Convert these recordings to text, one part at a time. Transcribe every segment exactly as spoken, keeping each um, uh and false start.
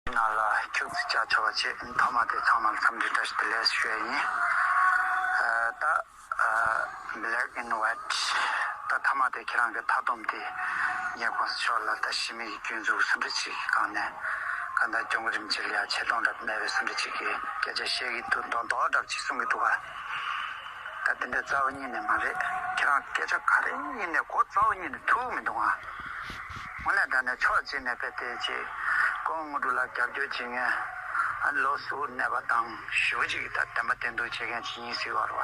ནང་ལ་ཁྱུག་ཙམ་བཅར་ཆོག་པ་བྱེད། མཐའ་མ་དེ་ཚང་མར་འཚམས་འདྲི་བཀྲ་ཤིས་བདེ་ལེགས་ཞུ་ཡ་ཡིན། ཨ། ད་ཨ། Black and White། ད་མཐའ་མ་དེ་ཁྱེད་རང་གི་མཐའ་སྡོམ་དེ་ངས་གོང་ས་མཆོག་ལ་ད་གཞི་མེད་ཀྱི་སྐྱོན་འཛུགས་སུ་འདྲ་ཅིག་གི་སྒང་ནས་གང་ལྟར་སྐྱབས་མགོན་རིན་པོ་ཆེ་ལ་ཡ་ཆེ་མཐོང་འདྲ་མེད་པའི་སུ་འདྲ་ཅིག་གི་སྐད་ཆ་བཤད་ཀྱི་འདུག་མདོག་མདོག་འདྲ་ཅིག་གསུང་གི་འདུག་ག། ད་དེ་འདྲ་རྩ་བ་ཉིད་ནས་མ་རེད། ཁྱེད་རང་སྐད་ཆ་ག་རེ་ཡིན་ནས་མགོ་རྩ་བ་ཉིད་ནས་ཐུག་མི་འདུག་ཨ། དངོས་གནས་དྲང་གནས་ཕྱོགས་གཅིག་ནས་དཔེ་དེ་ཅིག་ཁོང་དངོས་གྲུབ་ལ་རྒྱབ་སྐྱོར་བྱེད་མཁན། ཨ། ལོ་གསུམ་གནས་པ་དང་ཞེ་པོ་ཅིག་གིས་ད་བདེན་པ་བདེན་མདོག་བྱེད་མཁན་ཅིག་ཡིན་སྲིད་པ་རེད་བ།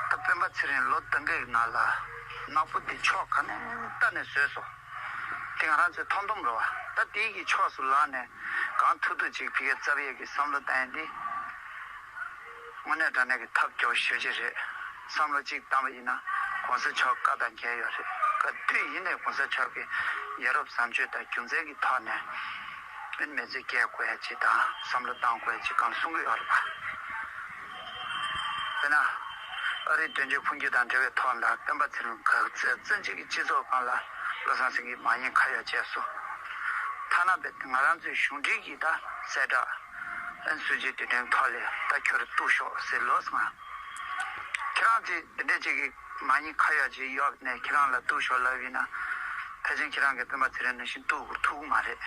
ད་སྤེན་པ་ཚེ་རིང་ལོ་ད་གའི་ནང་ལ་ནག་པོ་དེ་ཕྱོགས་ག་ནས་ལྟ་ནས་བཟོས་སོང་། དེ་ང་རང་ཚོའི་མཐོང་སྡོམ་རེད་བ། ད་དེའི་གི་ཕྱོགས་སུ་ལངས་ནས་གང་ཐུབ་ཐུབ་ཅིག་ཕ་གིར་བཙབ་ཡས་ཀྱི་བསམ་བློ་བཏང་ཡས་འདི། དངོས་གནས་དྲང་གནས་ཀྱི་ཐབས་སྐྱོ་ཤོས་ཅིག་རེད། བསམ་བློ་གཅིག་བཏང་བ་ཡིན་ན་གོང་ས་མཆོག་བཀའ་དང་འགལ་ཡོད་རེད། ག་དུས་ཡིན་ནའི་གོང་ས་མཆོག་གི་ཡ་རབས་བཟང་སྤྱོད་དང་རྒྱུ་མཚན་གྱི་ཐོག་ནས་ཨ་ནི་མི་ཚེ་སྐྱེལ་དགོས་ཡ་ཅིག་དང་བསམ་བློ་བཏང་དགོས་ཡ་ཅིག་གང་གསུང་གི་ཡོད་རེད་པ། དཔེར་ན། ཨ་རིའི་དོན་གཅོད་འཕོ་འགྱུར་དང་འབྲེལ་བའི་ཐོག་ལ་སྤེན་པ་ཚེ་རིང་ག་ཚོད་བཙན་བྱོལ་གྱི་སྤྱི་ཚོགས་སྒང་ལ་བློ་བཟང་སེང་གེས་མ་ཉེས་ཁ་གཡོགས་བྱས་སོང་། ཐ་ན་དཔེ་ང་རང་ཚོའི་གཞུང་འབྲེལ་གྱི་ད་གསལ་བསྒྲགས། ཨན་སུ་ཇི་དེ་དོན་ཐོག་ལས་ད་ཁྱོད་ར་གཏུག་ཤོག་ཟེར་ལོས་ང་། ཁྱེད་རང་ཚོས་འདི་འདྲ་ཅིག་གི་མ་ཉེས་ཁ་གཡོགས་ཅིག་གཡོགས་ནས་ཁྱེད་རང་ལ་གཏུག་ཤོག་ལབ་ཡིན་ན། ཕལ་ཆེར་ཁྱེད་རང་གིས་སྤེན་པ་ཚེ་རིང་ནང་བཞིན་གཏུག་དགོས་ཐུག་གི་མ་རེད། རེད་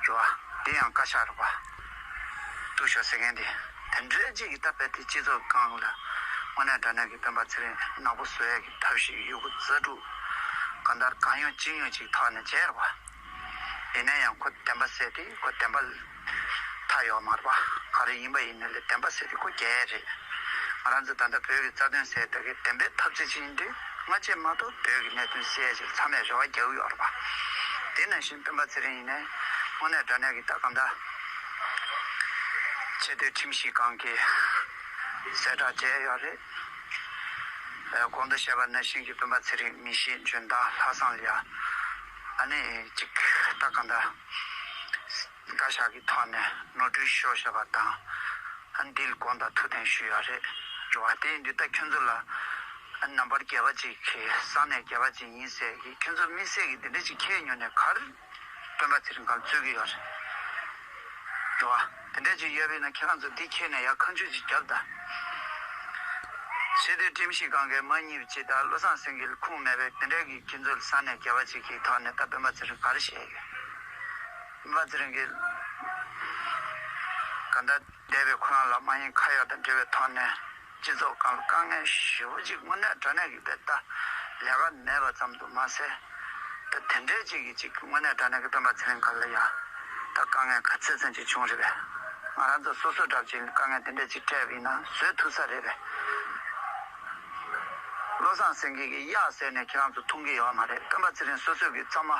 བ། འདི་ཡང་བཀའ་ཤག་རེད་བ། གཏུག་ཤོག་ཟེར་མཁན་དེ། དེ་འདྲའི་ཅིག་གི་ད་དཔེ་དེ་སྤྱི་ཚོགས་སྒང་ལ་དངོས་གནས་དྲང་གནས་ཀྱི་སྤེན་པ་ཚེ་རིང་ནག་པོ་བཟོ་ཡས་ཀྱི་ཐབས་ཤེས་ཡོད་དགུ་རྩལ་སྤྲུགས། གང་ལྟར་གང་ཡོང་ཅི་ཡོང་ཅིག་ཐོག་ནས་བྱས་རེད་བ། ཡིན་ན་ཡང་ཁོ་བདེན་པ་ཟེར་དེ་ཁོ་བདེན་པ་མཐའ་ཡོད་མ་རེད་པ། ག་རེ་ཡིན་པ་ཡིན་ནའི་ལས་བདེན་པ་ཟེར་དེ་ཁོ་རྒྱལ་རེད། ང་རང་ཚོ་ད་ལྟ་བོད་ཀྱི་རྩ་དོན་ཟེར་དེ་གི་བདེན་པའི་ཐབས་ཇུས་ཅིག་ཡིན་དུས་སྔ་རྗེས་མ་གཏོགས་བོད་ཀྱི་གནད་དོན་སེལ་ཡ་ཅིག་ཚང་མས་རེ་བ་རྒྱག་གི་ཡོད་རེད་པ། དེ་ནང་བཞིན་སྤེན་པ་ཚེ་རིང་ཡིན་ནའི་དངོས་གནས་དྲང་གནས་ཀྱི་ད་གང་ལྟར་ཆེས་མཐོའི་ཁྲིམས་ཞིབ་ཁང་གིས་གསལ་བསྒྲགས་བྱས་ཡོད་རེད། ཨ། གོང་དུ་བཤད་པ་ནང་བཞིན་གྱི་སྤེན་པ་ཚེ་རིང་མི་ཤེས་འཇོན་ཐང་ལྷག་བསམ་ལ་ཡ། ཨ་ནི་ཅིག་ད་གང་ལྟར་བཀའ་ཤག་གི་ཐོག་ནས་ནོར་འཁྲུལ་ཤོར་བཞག་པ་དང་། ཨ། འདི་ལ་དགོངས་དག་ཐུགས་བདེན་ཞུས་ཡོད་རེད། རེད་བ། དེ་ཡིན་དུས་ད་ཁྱོད་ཚོ་ལ་ཨ་ནམ་བར་རྒྱལ་བ་ཅིག་གི་ས་གནས་རྒྱལ་བ་ཅིག་ཡིན་ཟེར་གི་ཁྱོད་ཚོ་དམིགས་བསལ་གྱི་འདི་འདྲ་ཅིག་ཁྱེར་ཉོ་ནས་ག་རེ་སྤེན་པ་ཚེ་རིང་སྒང་ལ་རྩོད་ཀྱི་ཡོད་རེད། རེད་བ། དེ་འདྲ་ཅིག་ཡོད་པས་ན་ཁྱེད་རང་ཚོ་འདི་ཁྱེར་ནས་ཡར་ཁ་མཆུ་ཅིག་རྒྱབ་ད། ཆེས་མཐོའི་ཁྲིམས་ཞིབ་ཁང་གིས་མ་རྙེད་པ་ཅིག་དང་བློ་བཟང་སེང་གེ་ལ་ཁུངས་མེད་པའི་དེ་འདྲ་གི་ཁྱེད་ཚོ་ལ་ས་གནས་རྒྱལ་བ་ཅིག་གི་ཐོག་ནས་ད་སྤེན་པ་ཚེ་རིང་ག་རེ་བཤད་ཡོད། སྤེན་པ་ཚེ་རིང་གིས་གང་ལྟར་འདས་པའི་ཁོ་རང་ལ་མ་ཉེས་ཁ་གཡོགས་དང་འབྲེལ་བའི་ཐོག་ནས་སྤྱི་ཚོགས་སྒང་ལ་དཀའ་ངལ་ཞེ་པོ་ཅིག་དངོས་གནས་དྲང་གནས་ཀྱི་དཔེ་ད་ལས་ཀ་མེད་པ་ཙམ་དུ་མ་ཟད། ད་དེ་འདྲའི་ཅིག་གི་ཅིག་དངོས་གནས་དྲང་གནས་ཀྱི་སྤེན་པ་ཚེ་རིང་སྒང་ལ་ཡ་ད་དཀའ་ངལ་ག་ཚད་ཙམ་ཅིག་བྱུང་རེད་པས། ང་རང་ཚོ་སོ་སོ་འདྲ་ཅིག་དཀའ་ངལ་དེ་འདྲ་ཅིག་འཕྲད་པ་ཡིན་ན་བཟོད་ཐུབ་ས་རེད་པས། བློ་བཟང་སེང་གེ་གིས་གཡག་བསད་ནས་ཁྱེད་རང་ཚོ་འཐུང་གི་ཡོད་མ་རེད། སྤེན་པ་ཚེ་རིང་སོ་སོ་གི་རྩམ་པ་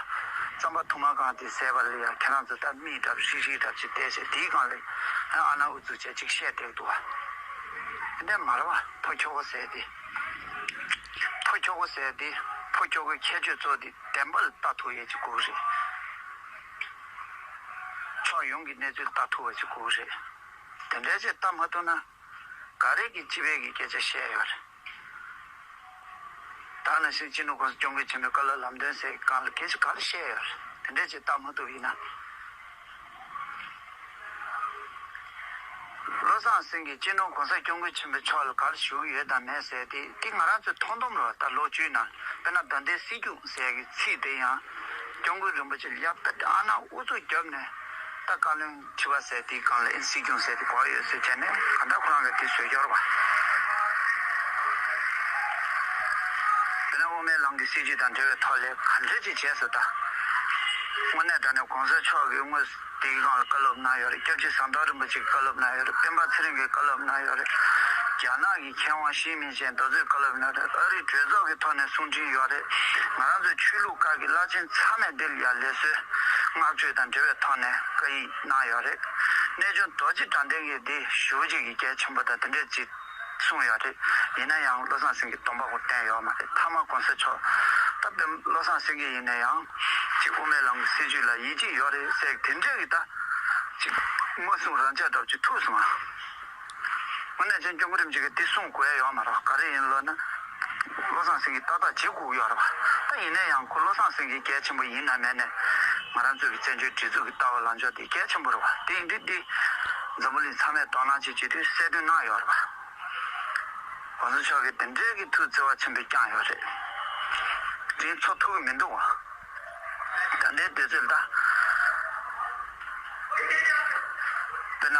རྩམ་པ་ཐུར་མ་གང་དེ་བཟས་པ་ལ་ཡ་ཁྱེད་རང་ཚོ་ད་མིག་འདྲ་ཧྲིག་ཧྲིག་འདྲ་ཅིག་བལྟས་བྱས་དེའི་སྒང་ལ་ཨ་ནག་ཨུ་ཚུགས་བྱས་ཅིག་བཤད་བསྡད་འདུག་བ། དེ་འདྲ་མ་རེད་བ། ཕོ་ཁྱོ་ག་ཟེར་དེ། ཕོ་ཁྱོ་ག་ཟེར་དེ། ཕོ་ཁྱོ་གའི་ཁྱད་ཆོས་གཙོ་བོ་དེ་བདེན་པ་ལ་ལྟ་ཐུབ་ཡས་ཅིག་དགོས་རེད། ཕྱོགས་ཡོངས་ཀྱི་གནས་ཚུལ་ལྟ་ཐུབ་པ་ཅིག་དགོས་རེད། དེ་འདྲའི་ཅིག་ལྟ་མ་ཐུབ་ན། ག་རེ་གི་སྤྱི་པའི་གི་སྐད་ཆ་བཤད་ཡོད་རེད། ད་ནང་བཞིན་སྤྱི་ནོར་གོང་ས་སྐྱབས་མགོན་ཆེན་པོའི་བཀའ་སློབ་ལམ་སྟོན་ཟེར་སྒང་ལ་སྐད་ཆ་ག་རེ་བཤད་ཡོད་རེད། དེ་འདྲའི་ཅིག་ལྟ་མ་ཐུབ་ཡིན་ན། བློ་བཟང་སེང་གེས་སྤྱི་ནོར་གོང་ས་སྐྱབས་མགོན་ཆེན་པོའི་ཕྱོགས་ལ་ག་རེ་ཞུ་གི་ཡོད་དང་མེད་ཟེར་དེ་དེ་ང་རང་ཚོའི་མཐོང་སྡོམ་རེད་བ། ད་ལོ་བཅུའི་ནང་དཔེར་ན་ད་ལྟའི་སྲིད་སྐྱོང་ཟེར་གི་ཚིག་དེ་ཡང་སྐྱབས་མགོན་རིན་པོ་ཆེ་ལ་ཡ་ད་ཨ་ནག་ཨུ་ཚུགས་བརྒྱབ་ནས། ད་བཀའ་བློན་ཁྲི་པ་ཟེར་དེའི་སྒང་ལ་ཨེ་སྲིད་སྐྱོང་ཟེར་དེ་གོ་ཡོད་ཟེར་བྱས་ནས་གང་ལྟར་ཁོ་རང་གིས་དེ་བཟོས་ཡོད་རེད་བ། དེ་ནས་དབུ་མའི་ལམ་གྱི་སྲིད་བྱུས་དང་འབྲེལ་བའི་ཐོག་ལས་ག་འདྲ་ཅིག་བྱས་སོང་ད། དངོས་གནས་དྲང་གནས་གོང་ས་མཆོག་གིས་དངོས་དེའི་སྒང་ལ་བཀའ་སློབ་གནང་ཡོད་རེད། སྐྱབས་རྗེ་ཟམ་གདོང་རིན་པོ་ཆེ་གིས་བཀའ་སློབ་གནང་ཡོད་རེད། སྤེན་པ་ཚེ་རིང་གིས་བཀའ་སློབ་གནང་ཡོད་རེད། རྒྱ་ནག་གི་མཁས་དབང་ཞི་མིན་ཅན་དེ་ཚོས་བཀའ་སློབ་གནང་རེད། ཨ་རིའི་གྲོས་ཚོགས་ཀྱི་ཐོག་ནས་གསུང་འཕྲིན་ཡོད་རེད། ང་རང་ཚོའི་ཆོས་ལུགས་ཁག་གི་བླ་ཆེན་ཚང་མས་འདིར་ཡ་ལས་བཟོས་བསྔགས་བརྗོད་དང་འབྲེལ་བའི་ཐོག་ནས་བཀའ་ཡིག་གནང་ཡོད་རེད། གནས་ཆུང་རྡོ་རྗེ་དགྲ་ལྡན་གྱིས་འདི་ཞུ་ཅིག་གི་གལ་ཆེན་པོ་དང་དེ་འདྲས་ཅིག་གསུངས་ཡོད་རེད། ཡིན་ན་ཡང་བློ་བཟང་སེང་གེས་སྡོམ་པ་ཁོ་བསྟན་ཡོད་མ་རེད། མཐའ་མ་གོང་ས་མཆོག་ད་དཔེ་བློ་བཟང་སེང་གེ་ཡིན་ན་ཡང་ཅིག་དབུ་མའི་ལམ་གྱི་སྲིད་བྱུས་ལ་ཡིད་ཆེས་ཡོད་རེད་ཟེར་དེ་འདྲས་ཀྱི་ད་ཅིག་མ་གསུང་རང་ཆགས་འདྲ་པོ་ཅིག་ཐུག་སོང་ང་། དངོས་གནས་ཅན་སྐྱབས་མགོན་རིན་པོ་ཆེ་གིས་འདི་གསུང་དགོས་ཡ་ཡོད་མ་རེད། ག་རེ་ཡིན་ལབ་ན། བློ་བཟང་སེང་གེས་ཏག་ཏག་བྱེད་དགོས་ཀྱི་ཡོད་རེད་བ། ད་ཡིན་ན་ཡང་ཁོ་བློ་བཟང་སེང་གེ་གལ་ཆེན་པོ་ཡིན་ན་མེད་ན། ང་རང་ཚོའི་གི་བཙན་བྱོལ་སྒྲིག་འཛུགས་ཀྱི་ལྟ་བ་ལངས་ཕྱོགས་དེ་གལ་ཆེན་པོ་རེད་བ། དེ་ཡིན་དུས་འདི་འཛམ་བུ་གླིང་ཚང་མས་དོ་སྣང་བྱེད་བྱེད་དུས་གསལ་སྟོན་གནང་ཡོད་རེད་བ། གོང་ས་མཆོག་གིས་དེ་འདྲའི་གི་ཐུགས་བརྩེ་བ་ཆེན་པོས་བསྐྱངས་ཡོད་རེད། དེ་ཚོ་ཐུག་གི་མི་འདུག་བ། ད་ལྟའི་དུས་ཚོད་ད། དཔེར་ན།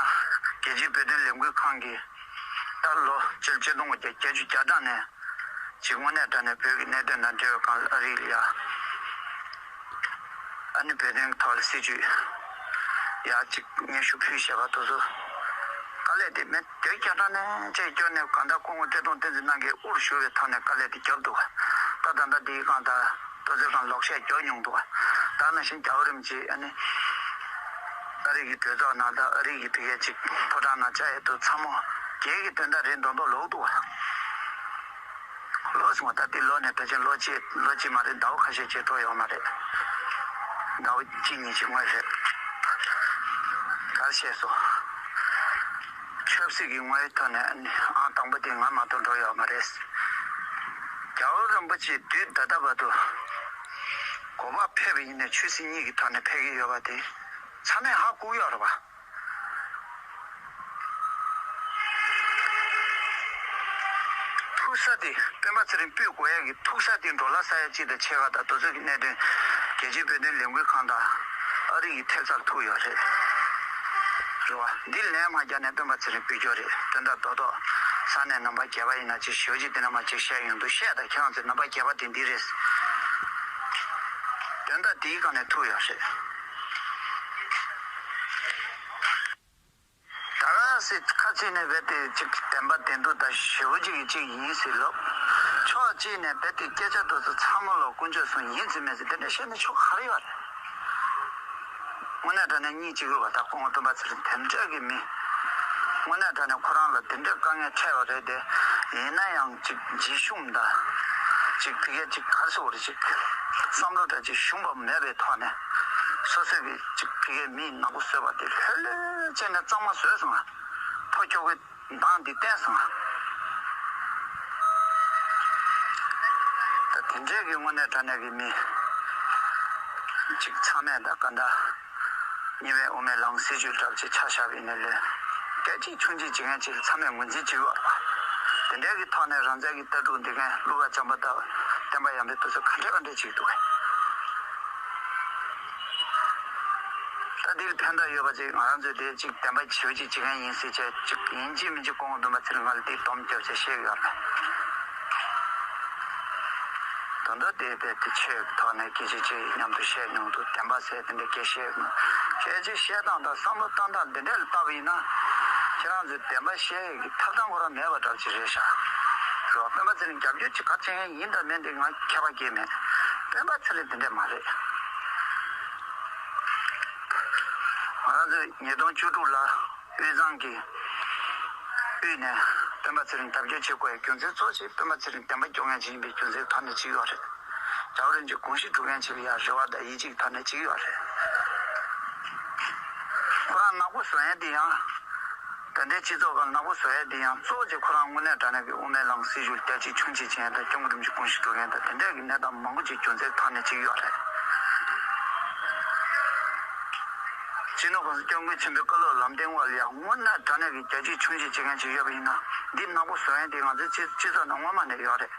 རྒྱལ་སྤྱིའི་བོད་དོན་ལས་འགུལ་ཁང་གིས་ད་ལོ་ཆིག་སྟོང་དགུ་བརྒྱ་བརྒྱད་ཅུ་གྱ་གྲངས་ནས་ཅིག་དངོས་གནས་དྲང་གནས་བོད་ཀྱི་གནད་དོན་དང་འབྲེལ་བའི་སྒང་ལ་ཨ་རི་ལ་ཡ། ཨ་ནི་བོད་དོན་གྱི་ཐོག་ལ་སྲིད་བྱུས་ཡ་ཅིག་སྙན་ཞུ་ཕུལ་བཞག་པ་དེ་ཚོ་དཀའ་ལས་དེ་མེད། དེ་རྒྱ་ནག་ནས་བཅས་སྐྱོར་ནས་གང་ལྟར་སྐུ་ངོ་བཀྲས་མཐོང་བསྟན་འཛིན་རྣམ་རྒྱལ་དབུར་བཞུགས་པའི་ཐོག་ནས་དཀའ་ལས་དེ་བརྒྱབ་འདུག་ད་ད་ལྟ་དེའི་སྒང་ད་དེ་ཚོའི་སྒང་ལོག་བཤད་རྒྱག་མྱོང་འདུག་ད་ནང་བཞིན་རྒྱལ་བ་རིན་པོ་ཆེ་ཨ་ནི་ཨ་རི་གི་གྲོས་ཚོགས་ནང་དང་ཨ་རི་གི་དེ་གའི་ཅིག་ཕོ་བྲང་ནང་བཅར་ཡས་དེ་ཚོ་ཚང་མ་སྒེར་གྱི་དོན་དག་རེད་མདོག་མདོག་ལོག་འདུག་ལོ་སོང་བ་ད་ལྟའི་ལོ་ནས་ད་ཆ་ལོ་གཅིག་ལོ་གཅིག་མ་རེད། ཟླ་བ་ཁ་ཤས་ཅིག་འགྲོ་ཡོད་མ་རེད། ཟླ་བ་གཅིག་གཉིས་ཅིག་སྔོན་རེད། ག་རེ་བཤད་སོང་། ཆབ་སྲིད་ཀྱི་ངོ་བོའི་ཐོག་ནས་ཨང་དང་པོ་དེ་ང་མ་གཏོགས་འགྲོ་ཡོད་མ་རེད། རྒྱལ་བ་རིན་པོ་ཆེ་དུས་ད་ལྟ་བར་དུ་གོ་འཕང་ཕེབས་པ་ཡིན་ན་ཆོས་སྲིད་གཉིས་ཀྱི་ཐོག་ནས་ཕེབས་ཀྱི་ཡོད་པ་དེ་ཚང་མས་ཧ་གོ་གི་ཡོད་རེད་པ། ཐུག་ས་དེ་སྤེན་པ་ཚེ་རིང་སྤོས་དགོས་ཡས་ཀྱི་ཐུག་ས་དེ་འགྲོ་ལ་ས་ཡ་གཅིག་དང་ཕྱེད་ཀ་དང་དེ་ཚོ་གི་གནད་དོན་རྒྱལ་སྤྱིའི་བོད་དོན་ལས་འགུལ་ཁང་དང་ཨ་རི་ཡི་ཐེབས་རྩར་ཐུག་ཡོད་རེད། རེད་བ། འདི་ལན་མ་རྒྱག་ནས་སྤེན་པ་ཚེ་རིང་སྤོས་རྒྱུ་རེད། དོན་དག་རྡོག་རྡོག་ས་གནས་རྣམ་པ་བརྒྱད་པ་ཡིན་ན་ཅིག་ཞེ་པོ་ཅིག་དེ་འདྲ་མ་ཅིག་བཤད་ཡོང་དུས་བཤད་དང་ཁྱེད་རང་ཚོའི་རྣམ་པ་བརྒྱད་པ་དེ་འདི་རེད། དོན་དག་འདིའི་སྒང་ནས་ཐུག་ཡོད་རེད། ད་ག་སེ་ཁ་ཅིག་ནས་རྦད་དེ་ཅིག་བདེན་པ་བདེན་སྡུག་དང་ཞེ་པོ་ཅིག་གི་ཅིག་ཡིན་ཟེར་ལབ། ཕྱོགས་གཅིག་ནས་རྦད་དེ་སྐད་ཆ་དེ་ཚོ་ཚང་མ་ལ་དཀོན་མཆོག་གསུམ་ཡིན་ཟེར་མེད་ཟེར་དེ་འདྲ་བཤད་ན་ཆོ་ག་རེ་ཡོད་རེད། དངོས་གནས་དྲང་གནས་སྙིང་རྗེ་གི་བ། ད་སྐུ་ངོ་སྤེན་པ་ཚེ་རིང་དེ་འདྲ་གི་མི། དངོས་གནས་དྲང་གནས་ཁོ་རང་ལ་དེ་འདྲ་དཀའ་ངལ་འཕྲད་པ་རེད་དེ། ཡིན་ན་ཡང་ཅིག་འཇིགས་ཞུམ་དང་། ཅིག་ཕ་གིར་ཅིག་ག་རེ་ཟེར་དགོས་རེད། ཅིག་བསམ་བློ་འདྲ་ཅིག་ཞུམ་པ་མེད་པའི་ཐོག་ནས་སོ་སོ་གི་ཅིག་ཕ་གིར་མི་ནག་པོ་བཟོས་པ་དེ་ལྷོད་ལྷོད་བྱས་ནས་གཙང་མ་བཟོས་སོང་ང་། ཕོ་ཁྱོ་གའི་མདངས་འདི་བསྟན་སོང་ང་། ད་དེ་འདྲའི་གི་དངོས་གནས་དྲང་གནས་ཀྱི་མི་ཅིག་ཚང་མས་ད་ག་འདྲ། ཉི་མའི་དབུ་མའི་ལམ་སྲིད་བྱུས་འདྲ་ཅིག་ཆ་བཞག་པ་ཡིན་ན་ལས། སྐད་ཅིག་ཆུང་ཅིག་བྱེད་མཁན་ཅིག་ལ་ཚང་མས་ངོས་འཛིན་བྱེད་ཀྱི་ཡོད་རེད་པ། དེ་འདྲའི་གི་ཐོག་ནས་རང་བཙན་གྱི་ལྟ་གྲུབ་འདི་མཁན་ཀླུ་མཁར་བྱམས་པ་དང་བསྟན་པ་ཡར་འཕེལ་དེ་ཚོ་ག་འདྲ་ག་འདྲ་བྱེད་ཀྱི་འདུག་གས། ད་འདི་ལ་ཕན་ཐོགས་ཡོད་པ་ཅིག་ང་རང་ཚོས་དེ་ཅིག་བདེན་པ་ཞེ་པོ་ཅིག་བྱེད་མཁན་ཡིན་ཟེར་བྱས་ཅིག་ཡིན་གཅིག་མིན་གཅིག་སྐུ་ངོ་སྤེན་པ་ཚེ་རིང་ལ་འདི་སྡོམ་རྒྱབ་བྱས་བཤད་ཀྱི་ཡོད་རེད། ད་ལྟ་དེ་རྦད་དེ་ཆོས་ཀྱི་ཐོག་ནས་སྐད་ཆ་ཅིག་མཉམ་དུ་བཤད་མྱོང་འདུག་བདེན་པ་ཟེར་དེ་འདྲ་སྐད་བཤད་མྱོང་། སྐད་ཆ་བཤད་སྟངས་དང་བསམ་བློ་བཏང་སྟངས་དེ་འདྲ་ལ་བལྟས་པ་ཡིན་ན། ཁྱེད་རང་ཚོས་བདེན་པ་བཤད་ཡས་ཀྱི་ཐབས་དང་ཁོ་རང་མེད་པ་འདྲ་ཅིག་རེད་ཤག་རེད་བ། སྤེན་པ་ཚེ་རིང་རྒྱབ་སྐྱོར་ཅིག་ག་བྱེད་མཁན་ཡིན་དང་མིན་དེ་ང་ཁྱད་པར་གང་ཡང་མེད། སྤེན་པ་ཚེ་རིང་དེ་འདྲ་མ་རེད། ང་རང་ཚོས་ཉིས་སྟོང་བཅུ་དྲུག་ལ་དབུས་གཙང་གི་དབུས་ནས་སྤེན་པ་ཚེ་རིང་རྒྱབ་སྐྱོར་བྱེད་དགོས་ཡའི་རྒྱུ་མཚན་གཙོ་ཆེ་སྤེན་པ་ཚེ་རིང་བདེན་པ་སྐྱོང་མཁན་ཅིག་ཡིན་པའི་རྒྱུ་མཚན་ཐོག་ནས་ཅིག་ཡོད་རེད། རྒྱལ་བ་རིན་པོ་ཆེ་དགོངས་གཞི་སྒྲུབ་མཁན་ཅིག་ལ་ཡ་རེ་བ་དང་ཡིད་ཆེས་ཐོག་ནས་ཅིག་ཡོད་རེད། ཁོ་རང་ནག་པོ་བཟོ་ཡས་དེ་ཡང་། དེ་འདྲའི་སྤྱི་ཚོགས་ཁག་ནག་པོ་བཟོ་ཡས་དེ་ཡང་གཙོ་བོ་ཅིག་ཁོ་རང་དངོས་གནས་དྲང་གནས་ཀྱི་དབུ་མའི་ལམ་སྲིད་བྱུས་རྒྱ་ཆེ་ཆུང་ཆེ་བྱེད་ཡས་དང་སྐྱབས་མགོན་རིན་པོ་ཆེ་དགོངས་གཞི་སྒྲུབ་མཁན་དང་དེ་འདྲའི་གི་གནས་སྟངས་མང་པོ་ཅིག་རྒྱུ་མཚན་ཐོག་ནས་ཅིག་ཡོད་རེད། སྤྱི་ནོར་༸གོང་ས་༸སྐྱབས་མགོན་ཆེན་པོའི་བཀའ་སློབ་ལམ་སྟོན་འོག་ལ་ཡང་དངོས་གནས་དྲང་གནས་ཀྱི་རྒྱ་ཆེ་ཆུང་ཆེ་བྱེད་མཁན་ཅིག་ཡོད་པ་ཡིན་ན། འདི་ནག་པོ་བཟོ་ཡས་དེ་ང་ཚོའི་སྤྱི་སྤྱི་ཚོགས་ནང་སྔོན་མ་ནས་ཡོད་རེད།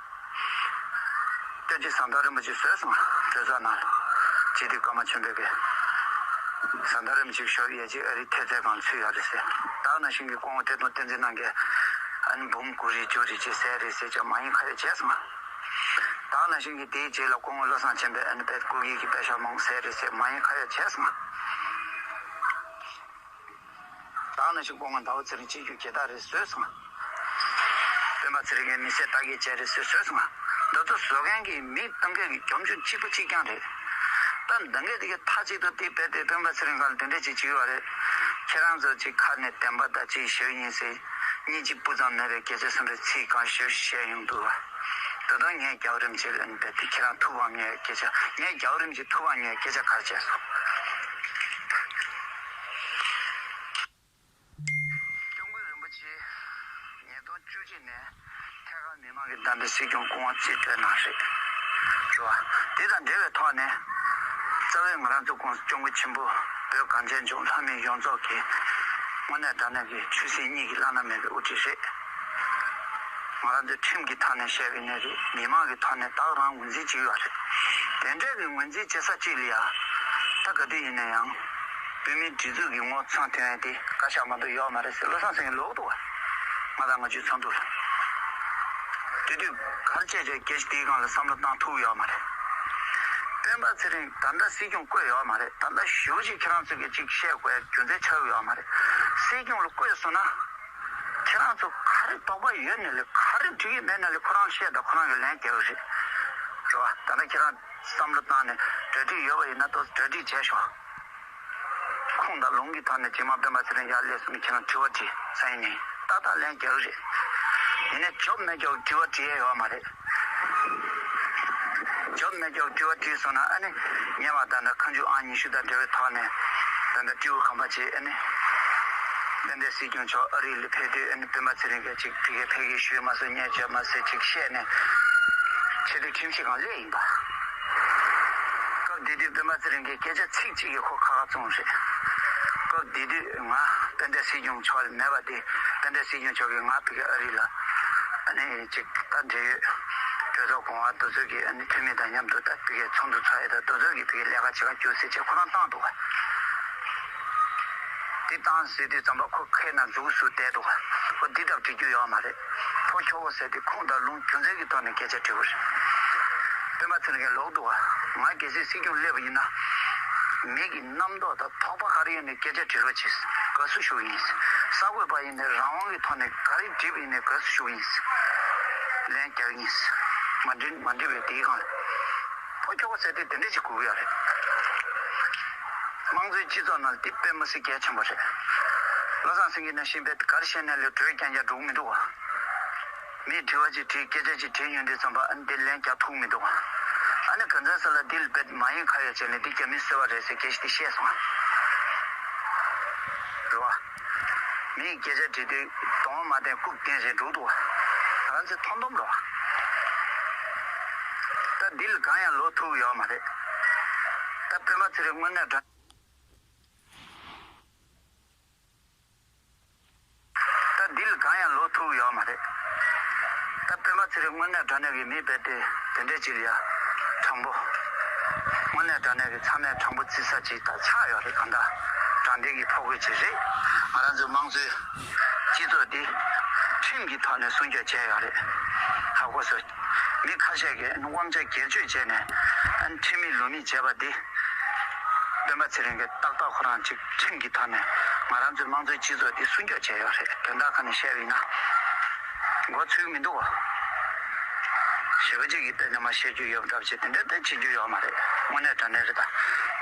སྐྱབས་རྗེ་ཟམ་གདོང་རིན་པོ་ཆེས་བཟོས་སོང་། གྲོས་ཚོགས་ནང་ལ། སྤྱི་འཐུས་ཀརྨ་ཆོས་འཕེལ་གྱིས། ཟམ་གདོང་རིན་པོ་ཆེ་ཞབས་གཡས་ཀྱི་ཨ་རིའི་ཐེབས་རྩའི་སྒང་ཚུད་ཡོད་རེད་ཟེར། ད་ག་ནང་བཞིན་གྱི་སྐུ་ངོ་བཀྲས་མཐོང་བསྟན་འཛིན་རྣམ་རྒྱལ། ཨ་ནི་འབུམ་དགུ་རེ་བཅུ་རེ་ཅིག་ཟས་རེད་ཟེར་ཅིག་མ་ཡིན་ཁ་ཡོད་བྱས་སོང་། ད་ག་ནང་བཞིན་གྱི་དེའི་རྗེས་ལ་སྐུ་ངོ་བློ་བཟང་ཆེན་པོས་ཨ་ནི་དཔེ་སྐུ་སྒེར་གྱི་པད་ཤག་མང་པོ་ཟས་རེད་ཟེར་མ་ཡིན་ཁ་ཡོད་བྱས་སོང་། ད་ག་ནང་བཞིན་སྐུ་ངོ་ཟླ་བ་ཚེ་རིང་སྤྱི་རྒྱུ་གྱེས་ཐག་རེད་བཟོས་སོང་། སྤེན་པ་ཚེ་རིང་གིས་མི་སེར་ལྟ་སྐྱེལ་བྱས་རེད་ཟེར་བཟོས་སོང་། འདི་ཚོ་བཟོ་མཁན་གྱི་མི་གཏོང་མཁན་གྱི་རྒྱུ་མཚན་གཅིག་པུ་གཅིག་རྐྱང་རེད། ད་འདི་འདྲ་དེ་གའི་མཐའ་གཅིག་ཏུ་དེ་རྦད་དེ་སྤེན་པ་ཚེ་རིང་སྒང་ལ་དེ་འདྲ་ཅིག་བྱེད་ཀྱི་ཡོད་རེད། ཁྱེད་རང་ཚོ་ཅིག་ཁ་ནས་བདེན་པ་དང་ཅིག་ཞུ་ཡིན་ཟེར། སྙིང་རྗེ་སྤུ་ཙམ་མེད་པའི་སྐད་ཆ་སུ་འདྲ་ཚིག་གང་ཞུ་བཤད་ཡོང་འདུག་བ། ད་དུང་ངས་རྒྱལ་བ་རིན་པོ་ཆེ་ལ་འདི་དེ་ཁྱེད་རང་ཐུགས་ཕམ་ངས་སྐད་ཆ། ངས་རྒྱལ་བ་རིན་པོ་ཆེ་ཐུགས་ཕམ་ངས་སྐད་ཆ་ག་རེ་བྱས་སོང་། སྐྱབས་མགོན་རིན་པོ་ཆེ་ཉིས་སྟོང་བཅུ་གཅིག་ནས་ཐད་ཀར་མི་མང་གིས་བདམས་པའི་སྲིད་སྐྱོང་སྐུ་ངོ་རྩིས་སྤྲོད་གནང་རེད། རེད་བ། དེ་དང་འབྲེལ་བའི་ཐོག་ནས་ རྩ་བའི་ང་རང་ཚོ་༸གོང་ས་༸སྐྱབས་མགོན་ཆེན་པོ་བོད་གངས་ཅན་ལྗོངས་ལྷ་མི་ཡོངས་རྫོགས་ཀྱི་དངོས་གནས་དྲང་གནས་ཀྱི་ཆོས་སྲིད་གཉིས་ཀྱི་བླ་ན་མེད་པའི་དབུ་ཁྲིད་རེད། ང་རང་ཚོའི་ཁྲིམས་ཀྱི་ཐོག་ནས་བཤད་པ་ཡིན་ནའི་རེད། མི་མང་གི་ཐོག་ནས་ད་ག་རང་ངོས་འཛིན་བྱེད་ཀྱི་ཡོད་རེད། དེ་འདྲའི་གི་ངོས་འཛིན་བྱེད་ས་གཅིག་ལ་ཡ། ད་ག་དུས་ཡིན་ན་ཡང་། བོད་མིའི་སྒྲིག་འཛུགས་ཀྱི་ངོ་ཚ་མཐོང་ཡ་དེ་བཀའ་ཤག་མ་གཏོགས་ཡོད་མ་རེད་ཟེར་བློ་བཟང་སེང་གེ་ལབ་འདུག་བ། ང་དང་ང་ཚོའི་ཚོགས་འདུ་ལ། དེ་དུས་ག་རེ་བྱས་བྱས་སྐད་ཆ་དེའི་སྒང་ལ་བསམ་བློ་བཏང་ཐུབ་ཡོད་མ་རེད། སྤེན་པ་ཚེ་རིང་ད་ལྟ་སྲིད་སྐྱོང་བསྐོས་ཡོད་མ་རེད། ད་ལྟ་ཞེ་པོ་ཅིག་ཁྱེད་རང་ཚོ་གིས་ཅིག་བཤད་དགོས་རྒྱུ་མཚན་ཆགས་ཡོད་མ་རེད། སྲིད་སྐྱོང་ལ་བསྐོས་སོང་ན། ཁྱེད་རང་ཚོ་ག་རེ་དོགས་པ་ཡོད་ནའི་ལས་ག་རེ་འགྲིག་གི་མེད་ནའི་ལས་ཁོ་རང་བཤད་དང་ཁོ་རང་གི་ལན་རྒྱག་གི་རེད། རེད་བ། ད་ལྟ་ཁྱེད་རང་བསམ་བློ་བཏང་ནས་གྲ་སྒྲིག་ཡོད་པ་ཡིན་ན་ཏོག་ཙམ་གྲ་སྒྲིག་བྱས་ཤོག་ཁུངས་དང་ལུང་གི་ཐོག་ནས་རྗེས་མ་སྤེན་པ་ཚེ་རིང་ཡར་སླེབས་སོང་ནས་ཁྱེད་རང་དྲི་བ་དྲིས་ས་ཡིན་ནའི་ཏག་ཏག་ལན་རྒྱག་གི་རེད། ཡིན་ནའི་འཇོན་མི་འཇོན་དྲི་བ་དྲི་ཡས་ཡོད་མ་རེད། འཇོན་མི་འཇོན་དྲི་བ་དྲིས་སོང་ན་ཨ་ནི་སྔོན་མ་ད་ལྟ་མཁའ་འགྲུལ་ཨང་ཉི་ཤུ་དང་འབྲེལ་བའི་ཐོག་ནས་ད་ལྟ་སྤྲེའུ་ཁམས་པ་ཅིག་ཨ་ནི་དཔལ་ལྡན་སྲིད་སྐྱོང་མཆོག་ཨ་རི་ལ་ཕེབས་དུས་ཨ་ནི་སྤེན་པ་ཚེ་རིང་གིས་ཅིག་དེ་གའི་ཕ་གིར་བཞུགས་མ་སོང་བརྙས་བཅོས་མ་སོང་ཅིག་བཤད་ནས་ཆེས་མཐོའི་ཁྲིམས་ཞིབ་ཁང་སླེབས་ཡིན་པ། སྐབས་དེ་དུས་སྤེན་པ་ཚེ་རིང་གིས་སྐད་ཆ་ཚིག་གཅིག་གིས་ཁོ་ཁ་ཁ་བཙུམས་རེད། སྐབས་དེ་དུས་ང་དཔལ་ལྡན་སྲིད་སྐྱོང་མཆོག་ལ་མེད་པ་དེ་དཔལ་ལྡན་སྲིད་སྐྱོང་མཆོག་གིས་ང་ཕ་གི་ཨ་རི་ལ་ཨ་ནི་ཅིག་ད་འབྲེལ་ཡོད་གྲོས་ཚོགས་གོང་འོག་དེ་ཚོ་གི་ཨ་ནི་འཐུས་མི་དང་མཉམ་དུ་ད་ཕ་གི་ཚོགས་འདུ་ཚོགས་ཡས་དང་དེ་ཚོ་གི་ཕ་གི་ལས་ཀ་བྱེད་ག་རྒྱུགས་ཟེར་བྱས་ཁོ་རང་བཏང་འདུག་ག་དེ་བཏང་ཟེར་དུས་ཙམ་པ་ཁོ་ཁའི་ནང་འཛུལ་སུ་བསྡད་འདུག་ག་ཁོ་འདི་ལྟར་འགྲིག་རྒྱུ་ཡོད་མ་རེད། ཕོ་ཁྱོ་བོ་ཟེར་དེ་ཁུངས་དང་ལུང་རྒྱུ་མཚན་གྱི་ཐོག་ནས་སྐད་ཆ་དྲི་བ་རེད། སྤེན་པ་ཚེ་རིང་གིས་ལབ་འདུག་ག་ང་གལ་སྲིད་སྲིད་སྐྱོང་སླེབས་པ་ཡིན་ན། མི་གི་རྣམ་རྟོག་དང་དོགས་པ་ག་རེ་ཡོད་ནའི་སྐད་ཆ་དྲི་རོགས་གྱིས། དགའ་བསུ་ཞུ་གི་ཡིན། གསར་འགོད་པ་ཡིན་ནའི་རང་དབང་གི་ཐོག་ནས་ག་རེ་འདྲི་བ་ཡིན་ནའི་དགའ་བསུ་ཞུ་གི་ཡིན། ལན་རྒྱག་གི་ཡིན། མ་འདྲི་མ་འདྲི་བའི་དེའི་སྒང་ལ། ཕོ་ཁྱོ་བོ་ཟེར་དེ་དེ་འདྲ་ཞིག་དགོས་ཀྱི་ཡོད་རེད། དམངས་གཙོའི་སྤྱི་ཚོགས་ནང་འདི་དཔེ་མི་སྲིད་གལ་ཆེན་པོ་རེད། བློ་བཟང་སེང་གེ་ནང་བཞིན་པའི་ག་རེ་བཤད་ནའི་ལས་གྲོས་རྐྱང་རྐྱང་འགྲུབ་མི་འདུག་ག་མིས་དྲི་བ་ཅིག་དྲིས་སྐད་ཆ་ཅིག་དྲིས་ཡོང་དུས་ཙམ་པ་ཨ་ནི་འདི་ལན་རྒྱག་ཐུབ་མི་འདུག་ཨ་ནི་གང་ཟག་ས་ལ་འདི་ལ་བེད་མ་ཡིན་ཁ་ཡོད་བྱས་ནས་འདི་རྒྱ་མིས་བཟོས་པ་རེད་ཟེར་སྐད་ཆ་འདི་བཤད་སོང་། རེད་བ། མིས་སྐད་ཆ་དྲིས་དུས་གདོང་མ་བསྟན་རྐུབ་བསྟན་ཟེར་འགྲོ་འདུག་བ། ང་ཚོས་མཐོང་མཐོང་འགྲོ་བ། ད་འདི་ལ་གང་ཡང་ལོག་ཐུབ་ཡོད་མ་རེད། ད་སྤེན་པ་ཚེ་རིང་དངོས་གནས་དྲང་། ད་འདི་ལ་གང་ཡང་ལོག་ཐུབ་ཡོད་མ་རེད། ད་སྤེན་པ་ཚེ་རིང་དངོས་གནས་དྲང་གནས་ཀྱི་མི་རྦད་དེ་དེ་འདྲས་ཅིག་ལ་ཡ་དྲང་པོ། དངོས་གནས་དྲང་གནས་ཀྱི་ཚང་མས་དྲང་པོ་བརྩི་ས་ཅིག་ད་ཆགས་ཡོད་རེད། གང་ལྟར་དྲང་བདེན་གྱི་ཕོ་རྒོད་ཅིག་རེད། ང་རང་ཚོའི་དམངས་གཙོའི་སྤྱི་ཚོགས་འདི་ཁྲིམས་ཀྱི་ཐོག་ནས་སྲུང་སྐྱོབ་བྱས་ཡོད་རེད། ཧ་གོ་སོང་། མི་ཁ་ཤས་ཀྱིས་དབང་ཆ་སྒེར་གཅོད་བྱས་ནས་ཁྲིམས་མེད་ལུགས་མེད་བྱས་པ་འདི། སྤེན་པ་ཚེ་རིང་གིས་ཏག་ཏག་ཁོ་རང་ཅིག་ཁྲིམས་ཀྱི་ཐོག་ནས་ང་རང་ཚོའི་དམངས་གཙོའི་སྤྱི་ཚོགས་འདི་སྲུང་སྐྱོབ་བྱས་ཡོད་རེད། དོན་དག་ཁ་ནས་བཤད་པ་ཡིན་ན། མགོ་ཚོས་མི་འདུག་ག་ཞེ་པོ་ཅིག་གིས་དཔེ་ནས་མ་བཤད་རྒྱུ་ཡོད་འདྲ་བྱས་དེ་འདྲ་དཔེ་བྱེད་རྒྱུ་ཡོད་མ་རེད། དངོས་གནས་དྲང་གནས་རེད། ད་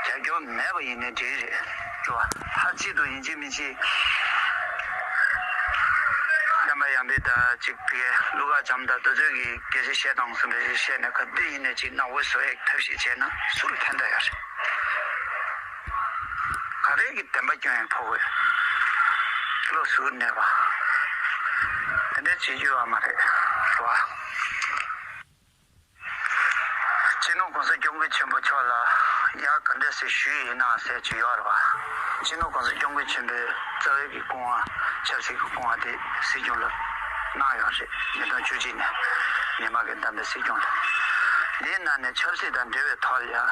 རྒྱབ་སྐྱོར་མེད་པ་ཡིན་ནའི་འགྲིག་གི་རེད། རེད་བ། ཕར་གཅིག་ཏུ་ཡིན་གཅིག་མིན་གཅིག་བསྟན་པ་ཡར་འཕེལ་དང་གཅིག་དེ་གླུ་གར་བྱམས་དང་དེ་ཚོས་ཀྱི་སྐད་ཆ་བཤད་སྟངས་སུ་འདྲ་ཞིག་བཤད་ནས་ག་དུས་ཡིན་ནའི་གཅིག་གནའ་བོའི་བཟོ་ཡག་ཐབས་ཤེས་བྱས་ན་སུ་ལ་ཕན་ཐོགས་ཡོད་རེད། ག་རེ་གི་བདེན་པ་སྐྱོན་ཡང་ཕོག་གི་བློ་གཟུར་གནས་པ་དེ་འདྲ་བྱེད་རྒྱུ་ཡོད་མ་རེད་བ། སྤྱི་ནོར་༸གོང་ས་༸སྐྱབས་མགོན་ཆེན་པོ་མཆོག་ལ་ཡ་ག་འདྲ་ཞིག་ཞུས་ཡིན་ན་ཟེར་གྱི་ཡོད་རེད་བ། སྤྱི་ནོར་༸གོང་ས་༸སྐྱབས་མགོན་ཆེན་པོའི་རྩ་བའི་གི་སྐུ་དབང་ཆབ་སྲིད་ཀྱི་སྐུ་དབང་དེ་སྲིད་སྐྱོང་ལ་གནང་ཡོད་རེད། ཉིས་སྟོང་བཅུ་གཅིག་ནས་མི་མང་གིས་བདམས་པའི་སྲིད་སྐྱོང་ལ། འདིའི་ནང་ནས་ཆབ་སྲིད་དང་འབྲེལ་བའི་ཐོག་ལ་ཡང་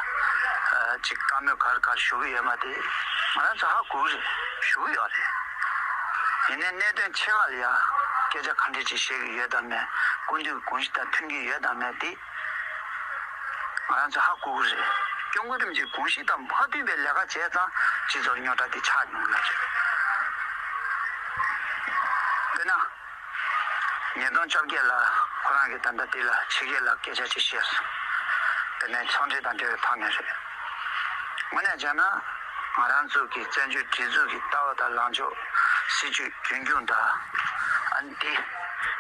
ཅིག་བཀའ་མོལ་ག་རེ་ག་རེ་ཞུ་གི་ཡོད་མ་དེ་ང་རང་ཚོ་ཧ་གོ་གི་རེད། ཞུ་གི་ཡོད་རེད། ཡིན་ནའི་གནད་དོན་ཆེ་ཁག་ལ་ཡང་སྐད་ཆ་ག་འདྲ་ཅིག་བཤད་གི་ཡོད་དམ་མེད། སྐུ་མདུན་གྱི་དགོངས་གཞི་དང་མཐུན་གྱི་ཡོད་དམ་མེད་དེ། ང་རང་ཚོ་ཧ་གོ་གི་རེད། སྐྱབས་མགོན་རིན་པོ་ཆེའི་དགོངས་གཞི་དང་མ་མཐུན་པའི་ལས་ཀ་བྱས་ཙང་སྤྱི་ཚོགས་རྙོག་དྲ་དེ་ཆགས་ཡོང་གི་རེད། དཔེར་ན། ཉིས་སྟོང་བཅོ་བརྒྱད་ལ་ཁོ་རང་གིས་ད་ལྟ་འདི་ལ་ཕྱི་རྒྱལ་ལ་སྐད་ཆ་ཅིག་བཤད་སོང་། དེ་ནས་ཚོང་འབྲེལ་དང་འབྲེལ་བའི་ཐོག་ནས་རེད། དངོས་གནས་བྱས་ན་ང་རང་ཚོ་གི་བཙན་བྱོལ་སྒྲིག་འཛུགས་ཀྱི་ལྟ་བ་དང་ལངས་ཕྱོགས། སྲིད་ཇུས་རྒྱུན་འཁྱོངས་དང་། ཨ་ནི་དེ་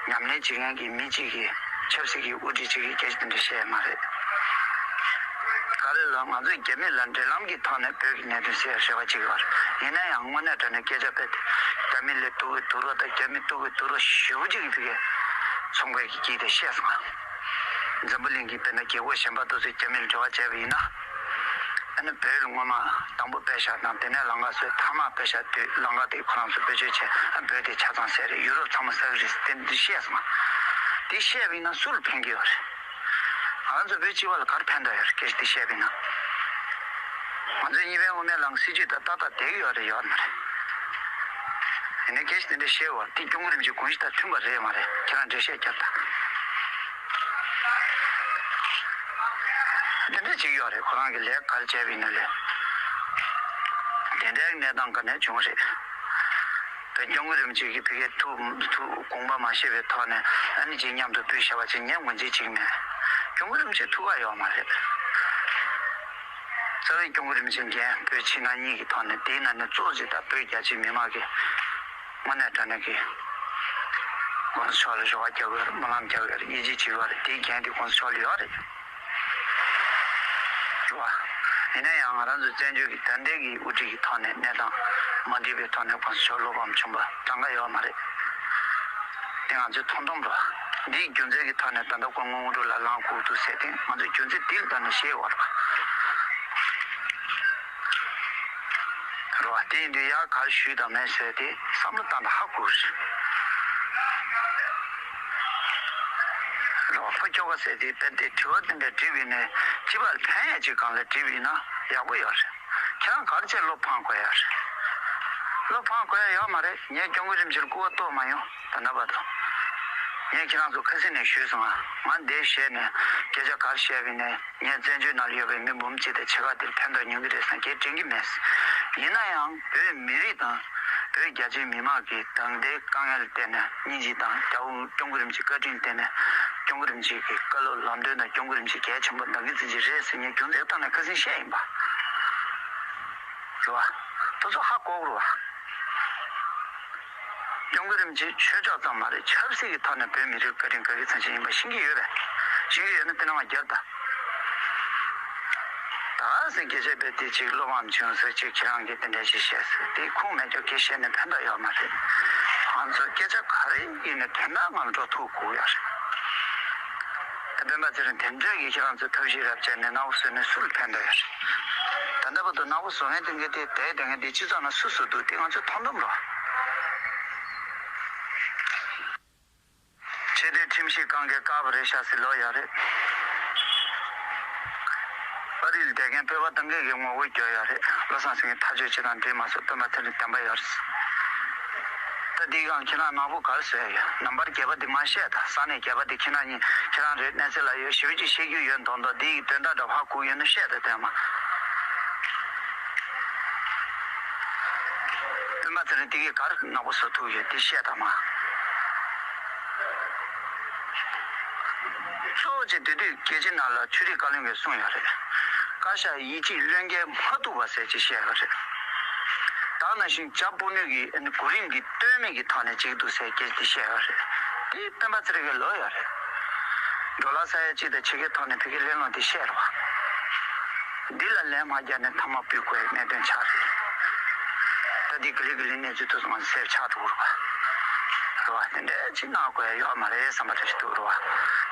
ཉམས་ལེན་བྱེད་མཁན་གྱི་མི་གཅིག་གིས་ཆབ་སྲིད་ཀྱི་དབུ་ཁྲིད་ཅིག་གིས་སྐད་ཆ་དེ་འདྲ་བཤད་ཡ་མ་རེད། ག་རེ་ལ་ང་ཚོས་རྒྱ་མི་ལ་འབྲེལ་ལམ་གྱི་ཐོག་ནས་བོད་ཀྱི་གནད་དོན་སེལ་ཡ་རེ་བ་བྱེད་ཀྱི་ཡོད་རེད། ཡིན་ན་ཡང་དངོས་གནས་དྲང་གནས་སྐད་ཆ་དཔེ་དེ་རྒྱ་མི་ལ་གཏུག་གི་འདུག་རོགས་དང་རྒྱ་མི་གཏུག་གི་འདུག་རོགས་ཞེ་པོ་ཅིག་གིས་ཕ་གིའི་ཚོང་པའི་གི་དཀྱིལ་དེ་བཤད་སོང་། འཛམ་བུ་གླིང་གི་དཔེར་ན་རྒྱལ་ཁབ་གཞན་པ་དེ་ཚོས་རྒྱ་མི་ལ་འབྲེལ་བ་བྱས་པ་ཡིན་ན། ཨ་ནི་བོད་ལ་སྔོན་མ་དང་པོ་པེ་ཤ་དང་དེ་ནས་ལང་ཀ་བཟོས། ཐ་མག་པེ་ཤ་དུས་ལང་ཀ་དེ་ཁོ་རང་ཚོ་བེད་སྤྱོད་བྱས། ཨ་བོད་དེ་ཆ་ཚང་བསད་རེད། ཡུ་རོབ་ཚང་མ་ཟ་གི་རེད་ཟེར་དེ་འདི་བཤད་སོང་། དེ་བཤད་པ་ཡིན་ན་སུ་ལ་ཕན་གྱི་ཡོད་རེད། ང་ཚོ་བོད་སྤྱི་པ་ལ་ག་རེ་ཕན་ཐོགས་ཡོད་རེད། སྐད་ཆ་དེ་བཤད་པ་ཡིན་ན། ང་ཚོའི་གཉིས་ཕན་དབུ་མའི་ལམ་སྲིད་ཇུས་ད་ཏག་ཏག་བསྡད་ཀྱི་ཡོད་རེད། ཡོད་མ་རེད། ཡིན་ནའི་སྐད་ཆ་དེ་འདྲ་བཤད་པ་དེ་སྐྱབས་མགོན་རིན་པོ་ཆེ་དགོངས་གཞི་དང་མཐུན་པ་རེད་མ་རེད། ཁྱེད་རང་འགྲེལ་བཤད་རྒྱབ་དང་། དེ་འདྲ་ཅིག་ཡོད་རེད། ཁོ་རང་གི་ལས་ག་རེ་བྱས་པ་ཡིན་ན་ལས། དེ་འདྲའི་གནས་སྟངས་ག་ནས་བྱུང་རེད། ད་སྐྱབས་མགོན་རིན་པོ་ཆེ་གིས་ཕ་གིའི་ཐུགས་ཐུགས་དགོངས་པ་མ་བཞེས་པའི་ཐོག་ནས་ཨ་ནི་ཅིག་མཉམ་དུ་ཕུལ་བཞག་པ་ཅིག་ངས་ངོས་འཛིན་བྱེད་ཀྱི་མེད། སྐྱབས་མགོན་རིན་པོ་ཆེ་ཐུགས་ཁག་ཡོད་མ་རེད། རྩ་བའི་སྐྱབས་མགོན་རིན་པོ་ཆེ་འགན་བོད་ཕྱི་ནང་གཉིས་ཀྱི་ཐོག་ནས། དེའི་ནང་ནས་གཙོ་བོ་ཅིག་ད་བོད་རྒྱ་ཆེའི་མི་མང་གི་དངོས་གནས་དྲང་གནས་ཀྱི་༸གོང་ས་མཆོག་ལ་རེ་བ་རྒྱག་གི་ཡོད་རེད། སྨོན་ལམ་རྒྱག་གི་ཡོད་རེད། ཡིད་ཆེས་བྱེད་ཀྱི་ཡོད་རེད། དེའི་འགན་དེ་༸གོང་ས་མཆོག་ལ་ཡོད་རེད། རེད་བ། ཡིན་ན་ཡང་ང་རང་ཚོ་བཙན་བྱོལ་གྱི་ད་ལྟའི་གི་དབུ་ཁྲིད་ཀྱི་ཐོག་ནས་གནས་སྟངས་མ་འགྲིག་པའི་ཐོག་ནས་༸གོང་ས་མཆོག་བློ་ཕམ་བྱུང་བ་གྲངས་ཀ་ཡོད་མ་རེད། དེ་ང་ཚོས་མཐོང་སྡོམ་རེད་བ། འདིའི་རྒྱུ་མཚན་གྱི་ཐོག་ནས་ད་ལྟ་སྐུ་ངོ་དངོས་གྲུབ་ལགས་ལངས་དགོས་འདུག་ཟེར་ཏེ་ང་ཚོས་རྒྱུ་མཚན་འདི་ལ་བརྟེན་ནས་བཤད་ཡོད་རེད་བ། རེད་བ། དེ་ཡིན་དུས་ཡར་ག་རེ་ཞུས་དང་མེད་ཟེར་དེ་བསམ་བློ་བཏང་དང་ཧ་གོ་གི་རེད། རེད་བ། ཕ་ཁྱོ་ག་ཟེར་དེ་དཔེ་དེ་དྲི་བ་དེ་འདྲ་དྲིས་པ་ཡིན་ནའི་སྤྱི་པ་ལ་ཕན་ཡ་ཅིག་སྒང་ལ་དྲིས་པ་ཡིན་ན་ཡག་པོ་ཡོད་རེད། ཁྱེད་རང་ག་རེ་བྱས་བློ་ཕམ་དགོས་ཡ་རེད། བློ་ཕམ་དགོས་ཡ་ཡོད་མ་རེད། ངས་སྐྱབས་མགོན་རིན་པོ་ཆེར་སྐུར་བ་གཏོང་མ་མྱོང་། ད་ལྟ་བར་དུ། ངས་ཁྱེད་རང་ཚོ་ཁ་སང་ནས་ཞུས་སོང་ང་། ང་འདིར་བཞུགས་ནས་སྐད་ཆ་ག་རེ་བཤད་པ་ཡིན་ནའི་ངས་བཙན་བྱོལ་ནང་ལ་ཡོད་པའི་མི་འབུམ་གཅིག་དང་ཕྱེད་ཀ་དེར་ཕན་ཐོགས་ཡོང་གི་རེད་བསམ་གྱི་དྲན་གྱི་མེད། ཡིན་ན་ཡང་བོད་མི་རིགས་དང་བོད་རྒྱ་ཆེའི་མི་མང་གི་ད་ལྟའི་དཀའ་ངལ་ལ་བརྟེན་ནས་སྙིང་རྗེ་དང་རྒྱལ་བ་སྐྱབས་མགོན་རིན་པོ་ཆེའི་བཀའ་དྲིན་ལ་བརྟེན་ནས་སྐྱབས་མགོན་རིན་པོ་ཆེ་གི་བཀའ་སློབ་ལམ་སྟོན་དང་སྐྱབས་མགོན་རིན་པོ་ཆེ་གལ་ཆེན་པོ་གནང་གི་ཙམ་ཞིག་རེད་ཟེར་ངས་རྒྱུ་མཚན་ཐོག་ནས་ཁ་སང་བཤད་ཡིན་པ། རེད་བ། དེ་ཚོ་ཧ་གོ་དགོས་རེད་བ། སྐྱབས་མགོན་རིན་པོ་ཆེ་ཆོས་ཕྱོགས་ཙམ་མ་རེད། ཆབ་སྲིད་ཀྱི་ཐོག་ནས་བོད་མི་རིགས་བཀའ་དྲིན་དགའ་གི་ཚང་ཞིག་ཡིན་པ་ཤེས་ཀྱི་ཡོད་པས། ཤེས་ཀྱི་ཡོད་ན་དེ་ནང་ང་རྒྱབ་ད། ད་ཟེར་སྐད་ཆ་བེད་དེ་ཅིག་བློ་ཕམ་བྱུང་ཟེར་ཅིག་ཁྱེད་རང་གིས་དེ་འདྲ་ཞིག་བཤད་ཟེར་དེ་ཁུངས་མེད་ཅོག་གེ་བཤད་ནས་ཕན་ཐོགས་ཡོད་མ་རེད། ང་ཚོ་སྐད་ཆ་ག་རེ་ཡིན་ནའི་དོན་དག་ངང་འགྲོ་ཐུབ་དགོས་ཡ་རེད། ད་སྤེན་པ་ཚེ་རིང་དེ་འདྲ་གིས་ཁྱེད་རང་ཚོས་ཐབས་ཤེས་རབ་བྱས་ནས་སྣང་བ་བཟོས་ནས་སུ་ལ་ཕན་ཐོགས་ཡོད་རེད། ད་ལྟ་བར་དུ་སྣང་བ་བཟོ་མཁན་དེ་འགའ་དེ་དེ་དེ་འགའ་དེ་སྤྱི་ཚོགས་ནང་སུ་སུ་འདུག་དེ་ང་ཚོས་མཐོང་སྡོམ་རོགས། ཆེས་མཐོའི་ཁྲིམས་ཞིབ་ཁང་གིས་བཀག་པ་རེད་ཤག་ཟེར་ལབ་ཡོད་རེད། ཨ་རི་ལ་བསྡད་མཁན་བོད་པ་དེ་འགའ་གིས་ངོ་རྒོལ་བརྒྱབ་ཡོད་རེད། བློ་བཟང་སེང་གེ་ཐག་གཅོད་བྱེད་སྟངས་འགྲིག་མ་སོང་། སྟོན་པ་ཚེ་རིང་བདེན་པ་ཡོད་རེད། ད་འདི་སྒང་ཁྱེད་རང་ནག་པོ་ག་རེ་བཟོས་ཡོད། ནམ་བར་བརྒྱད་པ་འདི་མ་བཤད་ད། ས་གནས་བརྒྱད་པ་འདི་ཁྱེད་རང་གཉིས་ཁྱེད་རང་རེད། གནས་ཚུལ་ལ་ཡོད་ཞེ་པོ་ཅིག་བཤད་རྒྱུ་ཡོད་མདོག་མདོག་འདི་ཡི་དོན་དག་འདྲ་ཧ་གོ་ཡོད་ན་བཤད་ད་དེ་མ། སྟོན་པ་ཚེ་རིང་འདི་གིས་ག་རེ་ནག་པོ་བཟོ་ཐུབ་ཡོད་འདི་བཤད་ད་མ། གཙོ་བོ་ཅིག་དེ་དུས་རྒྱལ་སྤྱི་ནང་ལ་ཆོས་རིག་བཀའ་བློན་གྱིས་གསུངས་ཡོད་རེད། བཀའ་ཤག་ཡིད་ཆེས་བློས་འགེལ་མ་ཐུབ་པ་ཟེར་ཅིག་བཤད་ཡོད་རེད། ད་ནང་བཞིན་བྱ་སྤུ་ནུས་ཀྱི་གོ་རིམ་གྱི་སྟོད་སྨད་ཀྱི་ཐོག་ནས་ཅིག་འདུག་ཟེར་སྐད་ཆ་དེ་བཤད་ཡོད་རེད། དེ་སྟོན་པ་ཚེ་རིང་གིས་ལབ་ཡོད་རེད། འགྲོ་ལ་ས་ཡ་གཅིག་དང་ཕྱེད་ཀའི་ཐོག་ནས་ཕ་གིའི་གླེང་སློང་དེ་བཤད་རེད་བ། འདི་ལ་ལན་མ་རྒྱག་ནས་མཐའ་མ་ཕུད་དགོས་གནད་དོན་ཆགས་རེད། ད་འདི་ག་ལེ་ག་ལེ་གནས་ཚུལ་དེ་ཚོ་ང་ཚོ་གསལ་པོ་ཆགས་འགྲོ་གི་རེད་བ། རེད་བ། དེ་འདྲའི་ཅིག་གནང་དགོས་ཡ་ཡོད་མ་རེད་བསམ་པ་འདྲ་ཞིག་འདུག་རེད་བ།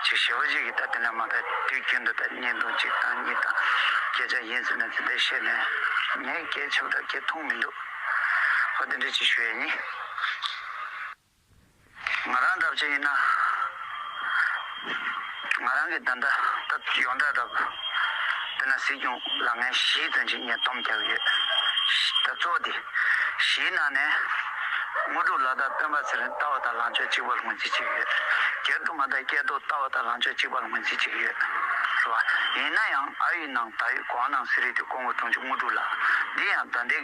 ཅིག་ཞེ་པོ་ཅིག་གིས་ད་དེ་འདྲ་མ་འབད་དུས་རྒྱུན་དུ་ད་བརྙན་ཐུང་གཅིག་དང་གཉིས་དང་སྐད་ཆ་ཡིན་ཟེར་ན་དེ་འདྲ་བཤད་ནས་ངས་སྐད་ཆ་འདྲ་སྐད་ཐུང་མི་འདུག་ཧོ། དེ་འདྲ་ཅིག་ཞུ་ཡ་ཡིན། ང་རང་འདྲ་བྱས་ཡིན་ན། ང་རང་གི་ད་ལྟ་ད་ཡོངས་གྲགས་འདྲ། དེ་ན་སྲིད་སྐྱོང་ལ་ངས་བཞིའི་དོན་ཆེན་ངས་སྡོམ་རྒྱག་གི་ཡོད། ད་གཙོ་བོ་དེ། བཞིའི་ནང་ནས། དངོས་གྲུབ་ལགས་དང་སྤེན་པ་ཚེ་རིང་ལྟ་བ་དང་ལངས་ཕྱོགས་གཅིག་པ་ལ་ངོས་འཛིན་བྱེད་ཀྱི་ཡོད། རྒྱ་དུ་མ་དང་སྐལ་རྡོར་ལྟ་བ་དང་ལངས་ཕྱོགས་གཅིག་པ་ལ་ངོས་འཛིན་བྱེད་ཀྱི་ཡོད། རེད་བ། ཡིན་ན་ཡང་ཨ་ཡི་ནང་ད་ཡི་གོང་ནང་ཟེར་རེད་དེ་སྐུ་ངོ་དྲུང་ཆེ་དངོས་གྲུབ་ལགས། འདི་ཡང་ད་ལྟའི་